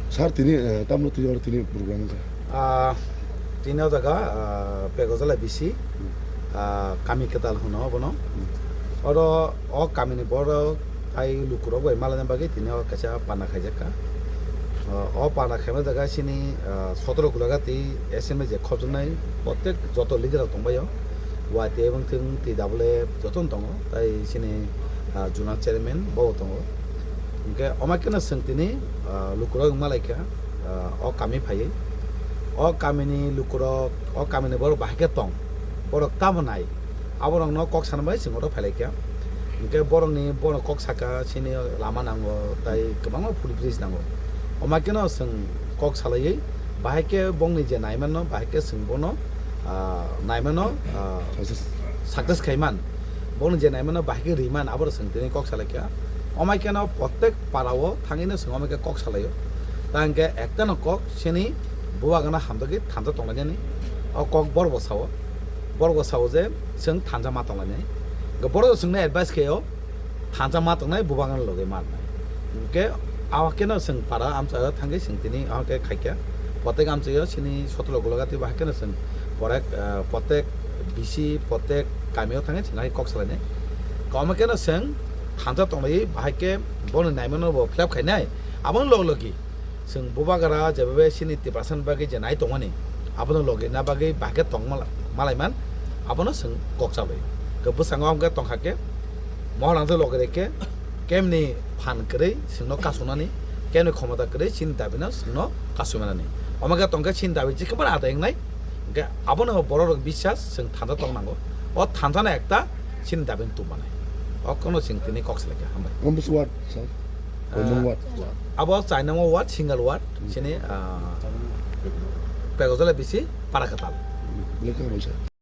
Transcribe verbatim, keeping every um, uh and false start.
Sir, tini, eh, tamno twi oro tini program wngkha? Ah, tini o jaga, ah, Pegojala bisi, ah, kami kwtal hwno obono. Oro o kamini borok tai lukurok bai malaina bagwi tini o kaisa panda khaijakha. Ah, o panda khaima jaga sini, ah, sotoro Gulagati assembly je khopjaknai, protek joto leader rok tongbaio. Y T F wngthung, T W F jotono tongo, tai sini, ah, zonal chairman bo tongo. Hwnkhe omo kheno chwng tini, ah, lukurok wngma laikha, ah, o kami phaiwi. O kamini lukurok, o kamini borok bahai khe tong, borok tamo nai, aborokno kok sana bai chwng oro phai laikha. Hwnkhe borokni, bono kok saka, chini lama nango, tai kwbangma footbridge nango. Omo kheno chwng kok salaiwi, bahai khe bongni je naimanno, bahai khe chwng bono, ah, naimanno, ah, success. Success khaiman. Bono je naimano bahai khe riman, aboro chwng tini kok salaikha. Omo kheno protek para o thangwino chwng omo khe kok salaio. Ta hwnkhe ektano kok sini bubagrano hamjagwi thansa tonglainani. O kok borok bo sao. Borok bo sao je chwng thansa ma tonglainai. Hwnkhe borok chwngno advice khaio, thansa ma tongnai bubagrano logi ma rwnai. Hwnkhe awa kheno chwng para amchaio thangwi chwng tini omo khe khaikha. Protek amchaio sini sotolo Gulagati bahai kheno chwng porek, ah, protek bisi, protek kamio thangwi chwng hai kok salainai. Kwbangma kheno chwng thansa tonglaiwi bahai khe bono naimano bo fill up khainai. Aboni log logi chwng bubagra jebabe sini Tiprasani bagwi je nai tongmani, abono logi na bagwi bahai khe tong mala-, malaiman, abono chwng kok chalai. Khe bwskango hwnkhe tongkha khe mohor ang logi rek khe kemni phan kwrwi chwngno kasunani, kemni khomota kwrwi chini dabino chwngno kasui manani. Omo khe tongkhe chini dabi jikhe bar adai wngnai, hwnkhe abono borok rok biswas chwng thansa tong nango. O thansano ekta chini dabi tubmanai. O kono chwng tini kok salaikha, hambai. Ambus ward, sir? Ah, Koimung ward. Abo chainamo ward, single ward, chini, ah, Pegojala bisi para kwtal. Belai khe hambai, sir.